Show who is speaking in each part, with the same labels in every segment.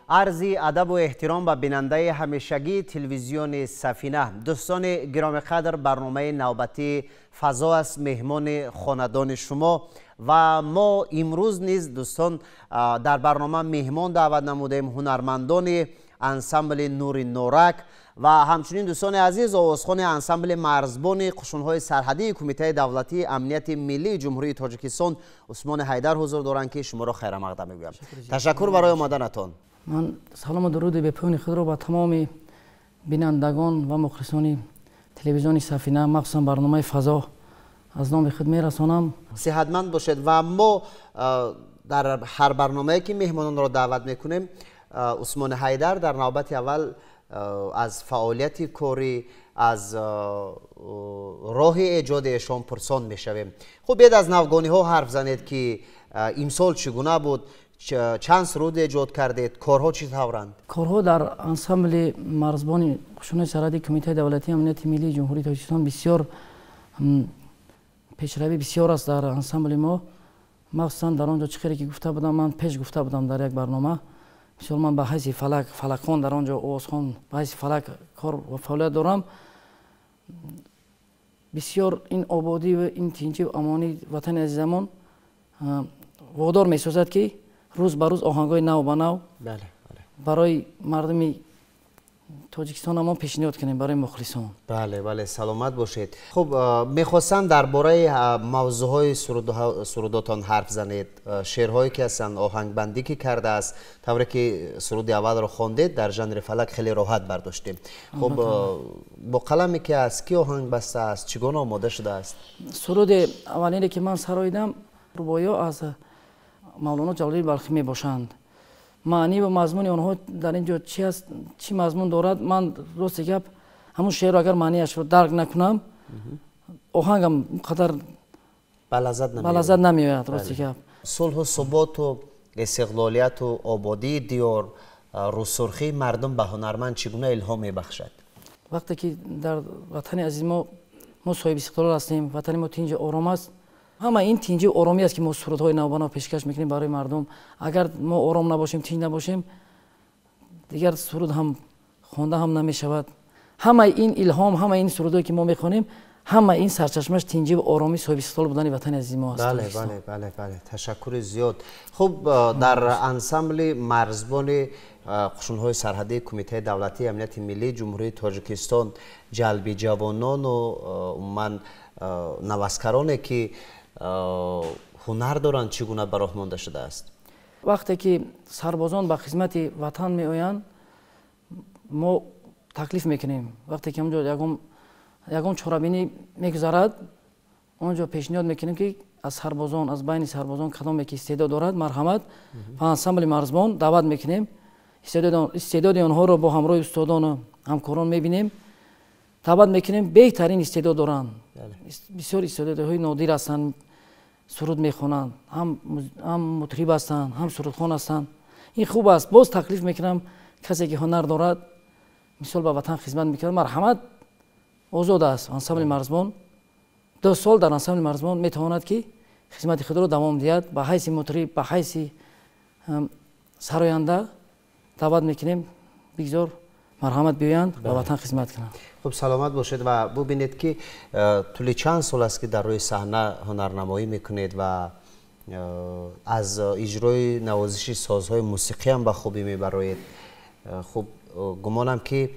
Speaker 1: Арзи адабу эҳтиром ба бинандаи ҳамешагии телевизиони Сафина. Дӯстони гиромиқадр, барномаи навбатии «Фазо» аст, меҳмони хонадони шумо, ва мо имрӯз низ, дӯстон, дар барнома меҳмон даъват намудем, ҳунармандони ансамбли «Нури Норак» ва ҳамчунин, дӯстони азиз, овозхони ансамбли «Марзбони» қушунҳои сарҳадии Кумитаи давлатии амнияти миллии Ҷумҳурии Тоҷикистон Усмони Ҳайдар ҳузур доранд, ки шуморо хайрамақдам мегӯям. Ташаккур барои омаданатон.
Speaker 2: Ман салому дуруди бепоёни худро ба тамоми бинандагон ва мухлисони телевизиони Сафина, махсусан барномаи «Фазо», аз номи худ мерасонам.
Speaker 1: Сиҳатманд бошед. Ва мо дар ҳар барномае, ки меҳмононро даъват мекунем, Усмони Ҳайдар дар навбати аввал аз фаъолияти корӣ, аз роҳи эҷоди эшон пурсон мешавем. Хуб, биед, аз навгониҳо ҳарф занед, ки имсол чӣ гуна буд, чанд суруд эҷод кардед, корҳо чӣ тавранд?
Speaker 2: Корҳо дар ансамбли «Марзбони» қушунои сарҳадии Кумитаи давлатии амнияти миллии Ҷумҳурии Тоҷикистон бисёр пешравӣ бисёр аст дар ансамбли мо. Махсусан дар он ҷо чӣ хеле ки гуфта будам, ман пеш гуфта будам дар як барнома, мисол, ман ба ҳайси фалак, фалакхон, дар он ҷо овозхон ба ҳайси фалак кор ва фаъолият дорам. Бисёр ин ободӣ ва ин тинҷӣ амонии ватани азизамон водор месозад, ки рӯз ба рӯз оҳангҳои нав ба нав барои мардуми тоҷикистонамон пешниҳод кунем, барои мухлисон.
Speaker 1: Бале, саломат бошед. Хуб, мехостам дар бораи мавзӯъҳои сурудотон ҳарф занед, шеърҳое ки ҳастанд, оҳангбандӣ ки кардааст. Тавре ки суруди аввалро хондед, дар жанри фалак хеле роҳат бардоштем. Хуб, бо қаламе ки аст, ки оҳанг бастааст, чӣ гуна омода шудааст?
Speaker 2: Суруди аввалине, ки ман сароидам, рубоиҳо аз Мавлоно Ҷалолиддини Балхӣ мебошанд. Маънӣ ва мазмуни онҳо дар ин ҷо чи аст, чӣ мазмун дорад, ман, рости гап, ҳамун шеърро агар маънияшро дарк накунам, оҳангам қадар
Speaker 1: ба
Speaker 2: лаззат намеояд, рости гап.
Speaker 1: Сулҳу суботу истиқлолияту ободии диёр, рӯсурхии мардум ба ҳунарманд чӣ гуна илҳом мебахшад?
Speaker 2: Вақте ки дар ватани азизи мо, мо соҳиби истиқлол ҳастем, ватани мо тинҷу ором аст, ҳама ин тинҷи оромӣ аст, ки мо сурудҳои навбанав пешкаш мекунем барои мардум. Агар мо ором набошем, тинҷ набошем, дигар суруд ҳам хонда ҳам намешавад. Ҳамаи ин илҳом, ҳамаи ин сурудҳое, ки мо мехонем, ҳама ин сарчашмааш тинҷӣ ва оромӣ, соҳиби истиқлол будани ватани азизи мо аст.
Speaker 1: Бале, ташаккури зиёд. Хуб, дар ансамбли «Марзбони» қушунҳои сарҳадии Кумитаи давлатии амнияти миллии Ҷумҳурии Тоҷикистон ҷалби ҷавонону умуман наваскароне, ки ҳунар доранд, чӣ гуна ба роҳ монда шудааст?
Speaker 2: Вақте ки сарбозон ба хизмати ватан меоянд, мо таклиф мекунем. Вақте ки онҷо ягон чорабинӣ мегузарад, он ҷо пешниҳод мекунем, ки аз сарбозон, аз байни сарбозон кадоме ки истеъдод дорад, марҳамат, ба ансамбли «Марзбон» даъват мекунем. Истеъдоди онҳоро бо ҳамроҳи устодону ҳамкорон мебинем, даъват мекунем. Беҳтарин истеъдод доранд, бисёр истеъдодҳои нодир ҳастанд, суруд мехонанд, ҳам мутриб ҳастанд, ҳам сурудхон ҳастанд. Ин хуб аст. Боз таклиф мекунам, касе ки ҳунар дорад, мисол, ба ватан хизмат мекунад, марҳамат, озод аст. Ансамбли «Марзбон» 2 сол дар ансамбли «Марзбон» метавонад, ки хизмати худро давом диҳад ба ҳайси мутриб, ба ҳайси сароянда. Даъват мекунем, бигзор марҳамат биёянд, ба ватан хизмат кунанд.
Speaker 1: Хуб, саломат бошед. Ва бубинед, ки тӯли чанд сол аст, ки дар рӯи саҳна ҳунарнамоӣ мекунед ва аз иҷрои навозиши созҳои мусиқӣ ҳам ба хубӣ мебароед. Хуб, гумонам, ки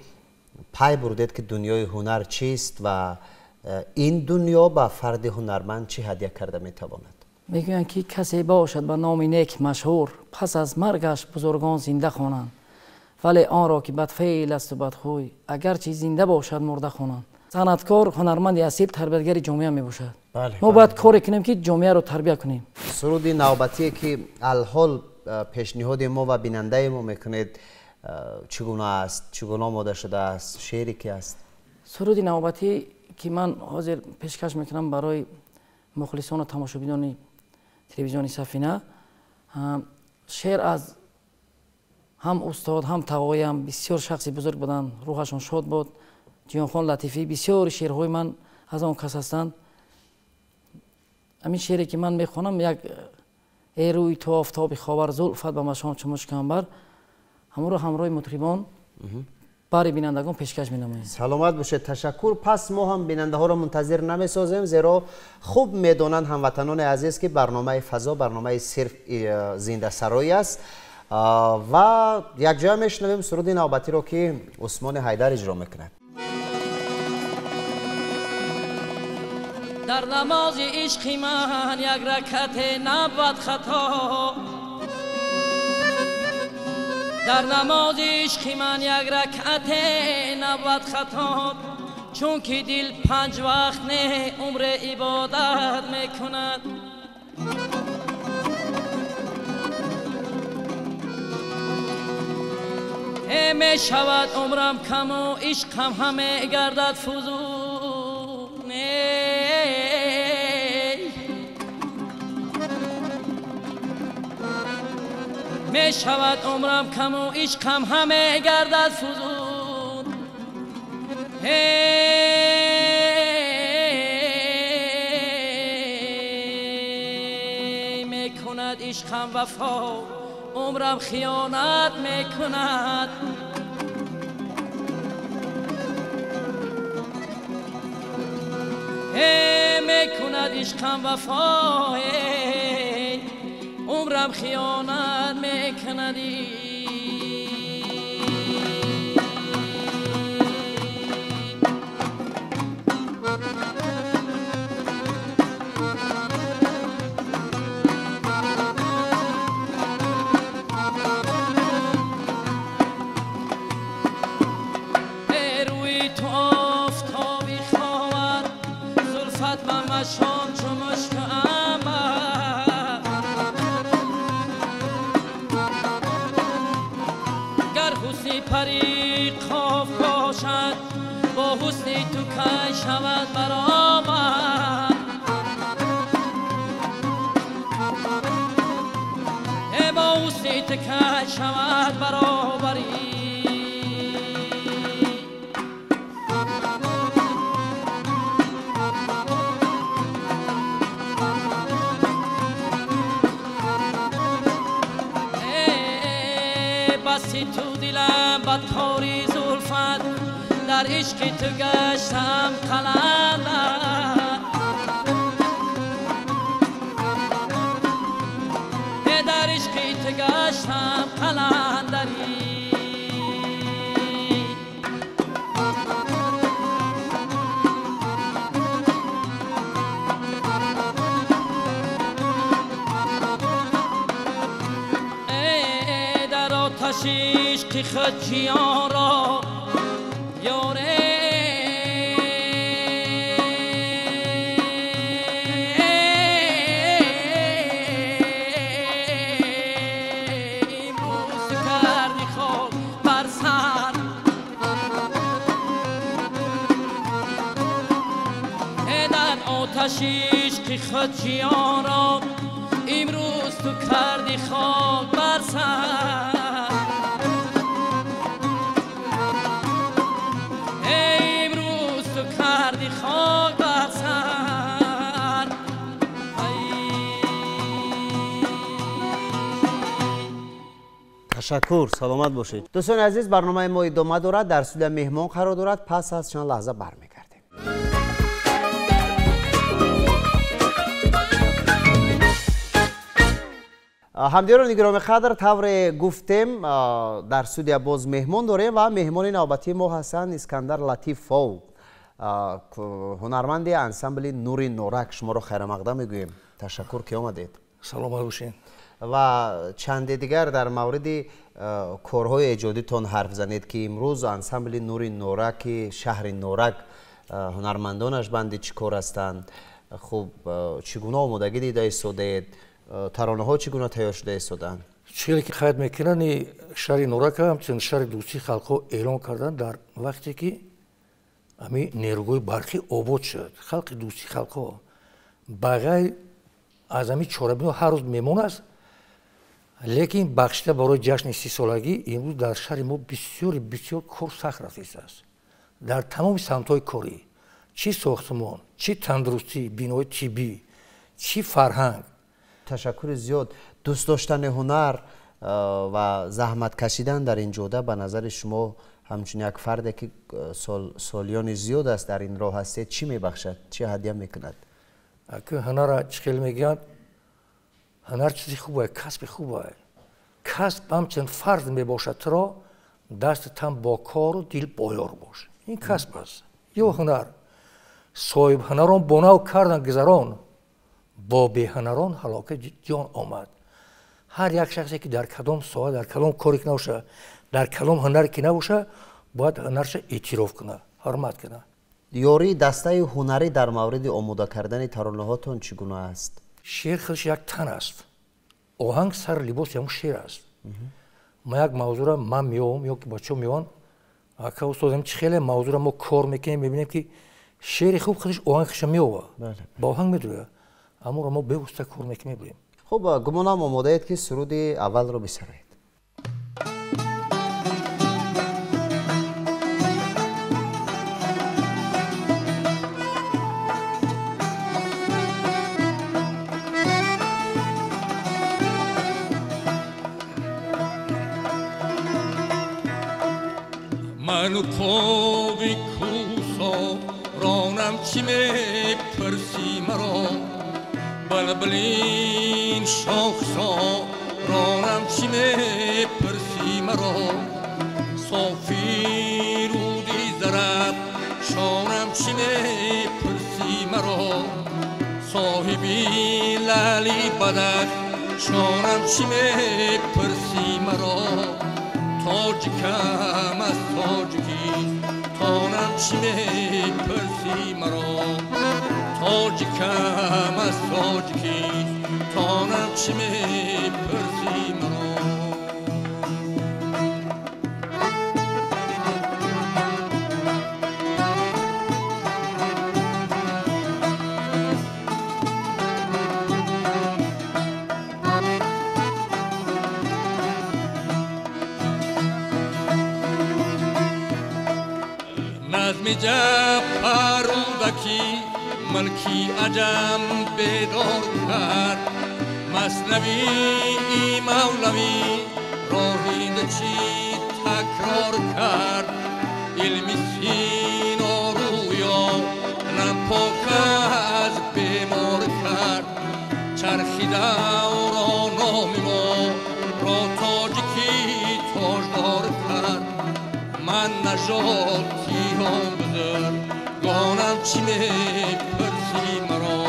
Speaker 1: пай бурдед, ки дунёи ҳунар чист ва ин дунё ба фарди ҳунарманд чӣ ҳадя карда метавонад.
Speaker 2: Мегӯянд, ки касе бошад ба номи нек машҳур, пас аз маргаш бузургон зинда хонанд, вале онро ки бадфеъл асту бадхӯй, агарчи зинда бошад, мурда хонанд. Санъаткор, ҳунарманди асил тарбиятгари ҷомеа мебошад. Мо бояд коре кунем, ки ҷомеаро тарбия кунем.
Speaker 1: Суруди навбатие, ки алҳол пешниҳоди мо ва бинандаи мо мекунед, чӣ гуна аст, чӣ гуна омода шудааст, шеъре ки аст?
Speaker 2: Суруди навбатӣ, ки ман ҳозир пешкаш мекунам барои мухлисону тамошобинони телевизиони Сафина, шеър аз ҳам устод, ҳам тағоям, бисёр шахси бузург буданд, рӯҳашон шод буд, Ҷиёнхон Латифӣ. Бисёри шеърҳои ман аз он кас ҳастанд. Ҳамин шеъре, ки ман мехонам, як: «Эй рӯи ту офтоби ховар, зулфат ба машом чу мушку анбар». Ҳамонро ҳамроҳи мутрибон барои бинандагон пешкаш менамоем.
Speaker 1: Саломат бошед, ташаккур. Пас мо ҳам бинандаҳоро мунтазир намесозем, зеро хуб медонанд ҳамватанони азиз, ки барномаи фазо барномаи сирф зиндасароӣ аст ва якҷоя мешунавем суруди навбатиро, ки Усмони Ҳайдар иҷро мекунад.
Speaker 2: Дар намози ишқи ман як ракате набуд хато, дар намози ишқи ман як ракате набуд хато, чунки дил панҷ вақт не умр ибодат мекунад. Мешавад умрам каму ишқам ҳаме гардад фузун. Мешавад умрам каму ишқам ҳаме гардад фузун. Мекунад ишқам вафо, умрам хиёнат мекунад. Мекунад ишқам вафо, умрам хиёнат мекунад. مشام چو مشک عنبر، گر حسنی پری قاف باشد با حسنی تو کی شود برابر. با حسنی تو کی شود برابری. تو دلم با تاری زلفت، در عشق تو گشتم قلندر. در عشق تو گشتم قلندری. عشق خود را یاره، امروز کردی خاک بر سر. در آتش عشق خود را امروز تو کردی خاک بر سر.
Speaker 1: Ташаккур, саломат бошед. Дӯстони азиз, барномаи мо идома дорад, дар студия меҳмон қарор дорад. Пас аз чанд лаҳза бармегардем. Ҳамдиёрони гиромӣ қадр, тавре гуфтем, дар студия боз меҳмон дорем ва меҳмони навбатии мо ҳастанд Искандар Латифов, ҳунарманди ансамбли Нури Норак. Шуморо хайрамақдам мегӯем. Ташаккур ки омадед.
Speaker 3: Саломат бошед.
Speaker 1: Ва чанде дигар дар мавриди корҳои эҷодитон ҳарф занед, ки имрӯз ансамбли Нури Нораки шаҳри Норак ҳунармандонаш банди чӣ кор ҳастанд? Хуб, чӣ гуна омодагӣ дида истодаед? Таронаҳо чӣ гуна тайёр шуда истодаанд?
Speaker 3: Чизе ки қайд мекунанд, шаҳри Норака ҳамчун шаҳри дӯстии халқҳо эълон карданд дар вақте ки ҳамин нерӯгоҳи барқӣ обод шуд. Халқи дӯстии халқҳо ба ғайр аз ҳамин чорабиниҳо ҳар рӯз мемон аст, лекин бахшида барои ҷашни 30-солагӣ имрӯз дар шаҳри мо бисёри бисёр кор сахт рафтааст. Дар тамоми самтҳои корӣ, чӣ сохтмон, чӣ тандурустӣ, бинои тиббӣ, чӣ фарҳанг.
Speaker 1: Ташаккури зиёд. Дӯст доштани ҳунар ва заҳмат кашидан дар ин ҷода ба назари шумо ҳамчун як фарде ки солиёни зиёд аст дар ин роҳ ҳастед, чӣ мебахшад, чӣ ҳадя мекунад?
Speaker 3: Аки ҳунарра чӣ хел мегӯянд, ҳунар чизи хубае, касби хубае. Касб ҳамчун фарз мебошад туро, дасти тан бо кору дил боёр бош. Ин касб аст ё ҳунар. Соҳибҳунарон бо нав кардан гузарон, бо беҳунарон ҳалокати ҷон омад. Ҳар як шахсе ки дар кадом соҳа, дар кадом коре ки набошад, дар кадом ҳунаре ки набошад, бояд ҳунарша эътироф кунад, ҳурмат кунад.
Speaker 1: Ёрии дастаи ҳунарӣ дар мавриди омода кардани таронаҳотон чӣ гуна аст?
Speaker 3: Шеър худаш як тан аст, оҳанг сари либоси ҳамун шеър аст. Ма як мавзӯра ман меовам ё ки бачаҳо меованд, ака устодам чӣ хеле мавзӯра мо кор мекунем, мебинем ки шеъри хуб худаш оҳанг худша меова, ба оҳанг медурӯяд, аморо мо бевосита кор мекунем, мебурем.
Speaker 1: Хуб, гумонам омодаед ки суруди аввалро бисароед.
Speaker 4: Ману кови кӯсо ронам чӣ мепурсӣ маро, балбалин шохсо ронам чӣ мепурсӣ маро, софи руди зараб шонам чӣ мепурсӣ маро, соҳиби лали бадах шонам чӣ мепурсӣ маро, тоҷикам аз тоҷикистонам чӣ мепурсӣ маро, тоҷикам аз тоҷикистонам чӣ мепурсӣ маро. Назми ҷаббарӯдаки мулки аҷам бедор кард, маснавии мавлавӣ роҳида чӣ такрор кард, илми сино рӯё нам пок аз бемор кард, чархи давро номи мо ро тоҷики тоҷдор кард, ман нажодиҳом бузургонам чӣ мепурсӣ маро,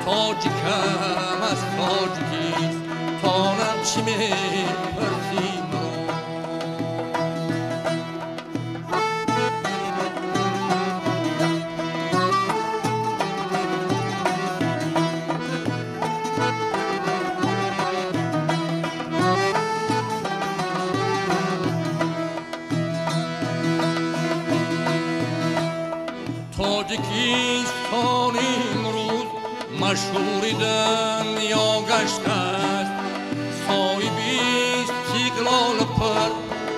Speaker 4: тоҷикам аз тоҷикистонам чӣ мепурсӣ маро. Тоҷикистон имрӯз машҳури дунё гаштааст, соҳиби истиқлол пур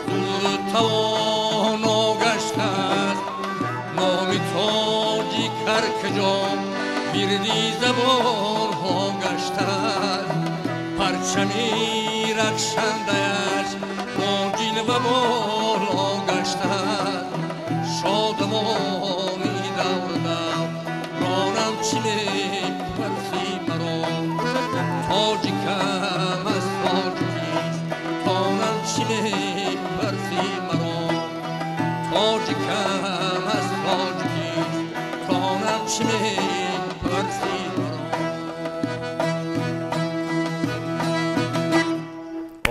Speaker 4: зур тавоно гаштааст, номи тоҷик ҳар куҷо вирди забонҳо гаштааст, парчами рахшандааш бо ҷилва боло гаштааст, шодмони давр давронам чӣ мепурсӣ маро, тоҷикам аз тоҷикистонам чӣ мепурсӣ маро, тоҷикам аз тоҷикистонам чӣ мепурсӣ маро.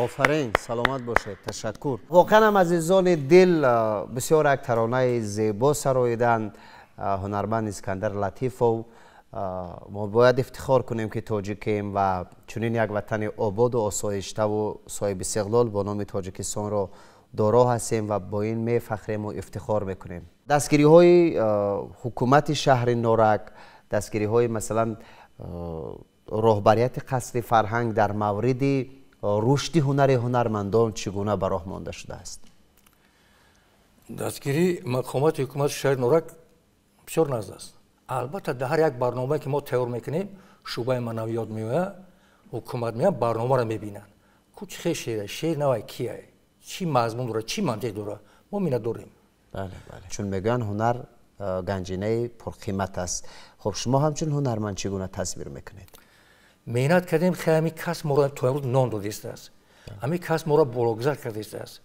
Speaker 1: Офарин, саломат бошед, ташаккур. Воқеан ҳам азизони дил, бисёр як таронаи зебо сароиданд ҳунарманд Искандар Латифов. Мо бояд ифтихор кунем ки тоҷикем ва чунин як ватани ободу осоиштаву соҳиби истиқлол бо номи Тоҷикистонро доро ҳастем ва бо ин мефахрему ифтихор мекунем. Дастгириҳои ҳукумати шаҳри Норак, дастгириҳои масалан роҳбарияти қасри фарҳанг дар мавриди рушди ҳунари ҳунармандон чӣ гуна ба роҳ монда шудааст?
Speaker 3: Дастгирии мақомоти ҳукумати шаҳри Норак бисёр назд аст. Албатта дар ҳар як барномае ки мо тайёр мекунем, шӯъбаи маънавиёт меояд, ҳукумат меояд, барномаро мебинанд, Ку чӣ шеър? Шеър навай кия? Чӣ мазмун дорад, чӣ мантиқ дорад? Мо мина дорем.
Speaker 1: Бале, бале. Чун мегӯянд ҳунар ганҷинаи пурқимат аст. Хуб, шумо ҳамчун ҳунарманд чӣ гуна тасвир мекунед?
Speaker 3: Меҳнат кардем, хай ҳамин кас моро то имрӯз нон додистааст. Ҳамин кас моро бологузар кардистааст.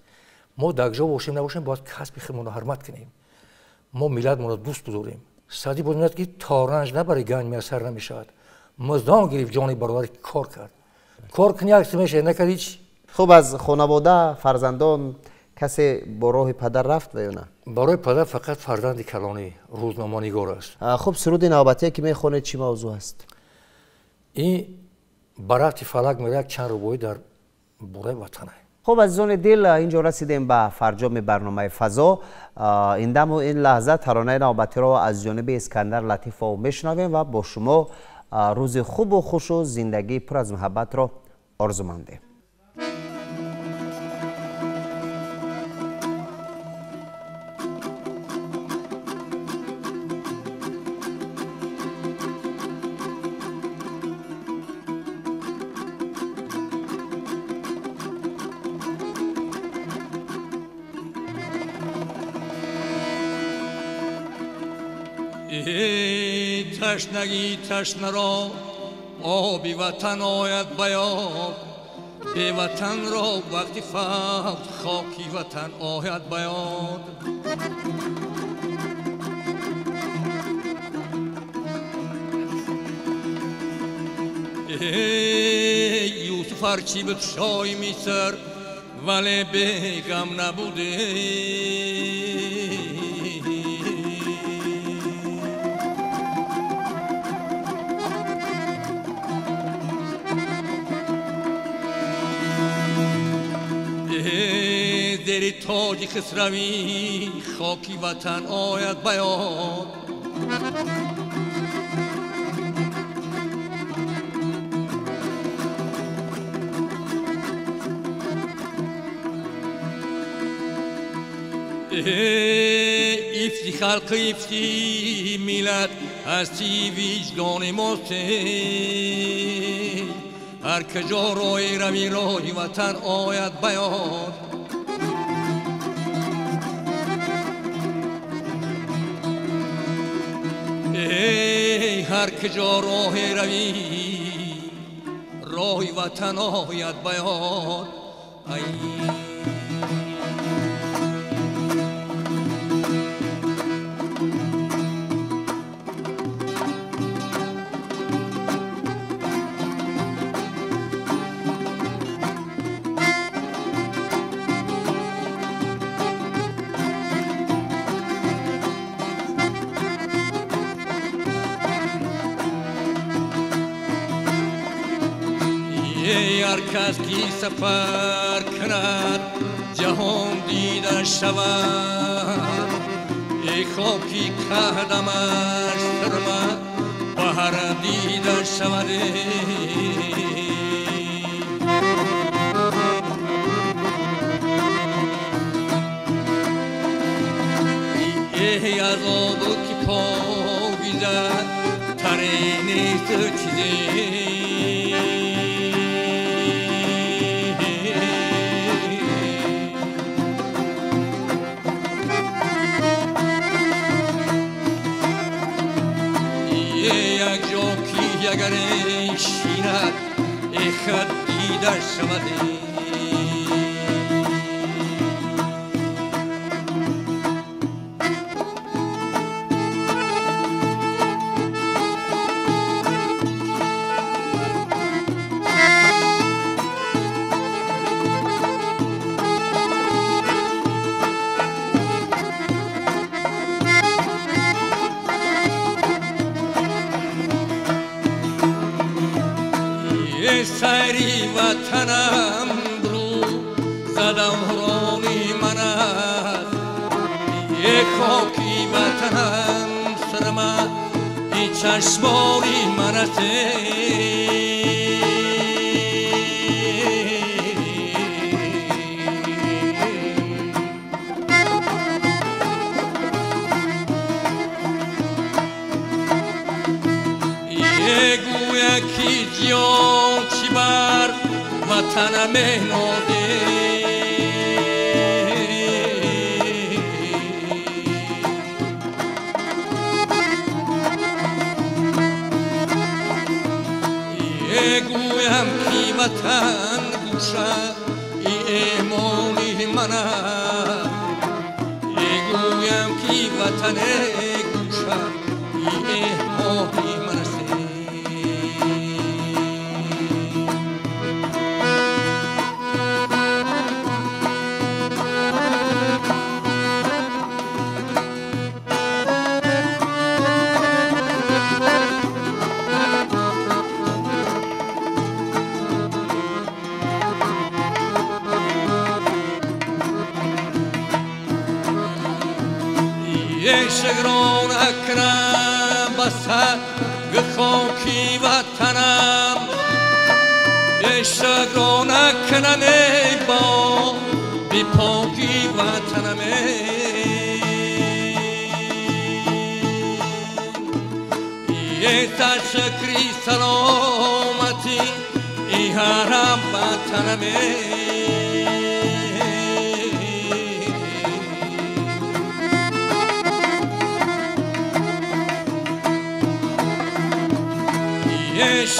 Speaker 3: Мо дар ҷо бошем набошем, бояд касби худмонро ҳурмат кунем. Мо миллатмонро дӯст бидорем. Саъдӣ боз мегӯяд ки то ранҷ набари ганҷ муяссар намешавад. Муздон гирифт ҷони бародари кор кард. Кор кунӣ як чиз мешавад, накардӣ чӣ?
Speaker 1: Хуб, аз хонавода, фарзандон касе бо роҳи падар рафт ва ё на?
Speaker 3: Барои падар фақат фарзанди калонӣ рӯзноманигор аст.
Speaker 1: Хуб, суруди навбатие ки мехонед чӣ мавзӯъ аст?
Speaker 3: Ин ба рафти фалак меравад чанд рубоӣ дар бораи ватан.
Speaker 1: Хуб, азизони дил, инҷо расидем ба фарҷоми барномаи фазо. Ин даму ин лаҳза таронаи навбатиро аз ҷониби Искандар Латифов мешунавем ва бо шумо рӯзи хубу хушу зиндагии пур аз муҳаббатро орзумандем.
Speaker 4: Ташнагӣ ташнаро оби ватан ояд ба ёд, беватанро вақти фавт хоки ватан ояд ба ёд. Юсуф ҳарчӣ буд шоҳи Миср, вале бегам набуде. Зери тоҷи хисравӣ хоки ватан ояд ба ёд. Ифти халқ, ифти миллат ҳасти виҷдони мост. Ҳар куҷо роҳи равӣ роҳи ватан ояд ба ёд. Ҳар куҷо роҳе равӣ роҳи ватан ояд ба ёд. Ҳар кас ки сафар кунад ҷаҳон дида шавад, эй хоки қадамаш сирма баҳр дида шавад. Эй аз обу ки покиза таре нест чизе. Агар шинад эхад дида шавад. Сайри ватанам рӯ задам рони ман аст, е хоки ватанам сарма и чашмони ман аст. Гӯя ки ҷон чӣ бар ватан ватанам нодир. Гӯям ки ватан гӯша эмони мана, гӯям ки ватан гӯша эмони ман аст. شگران اکرم بسگ خاکی وطنم، شگران اکرم با بی پاکی وطنم. یه شکری سلامتی ای حرم وطنم.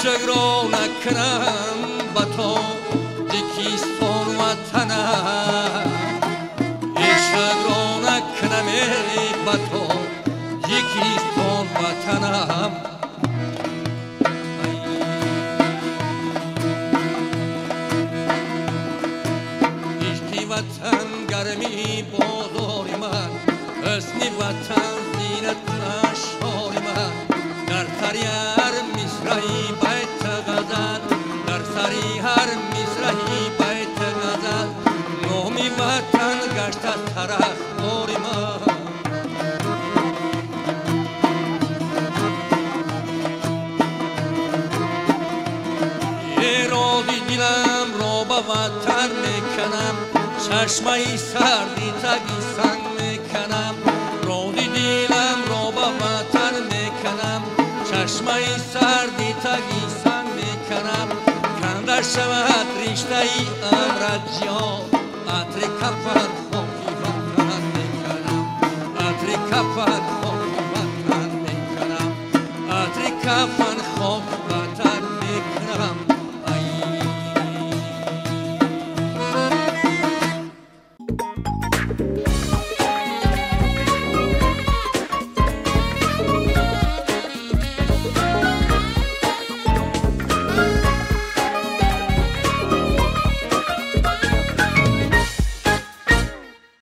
Speaker 4: شگرا نکنم با تاجیکستان وطنم، شگرا نکنم با تاجیکستان وطنم. عشقی وطن گرمی بازار من، حسن وطن زینت اشعار من. در سری هر مصرعی بیت غزل، در سری هر مصرعی بیت غزل، نامی وطن گشت از طرفدار من. رازی دلم را به وطن میکنم، چشمه سردی تگی سنگ میکنم. رازی دلم را به وطن میکنم، چشمه سردی تگی سنگ میکنم. کنده شود رشته ای امرت جان، عطر کفن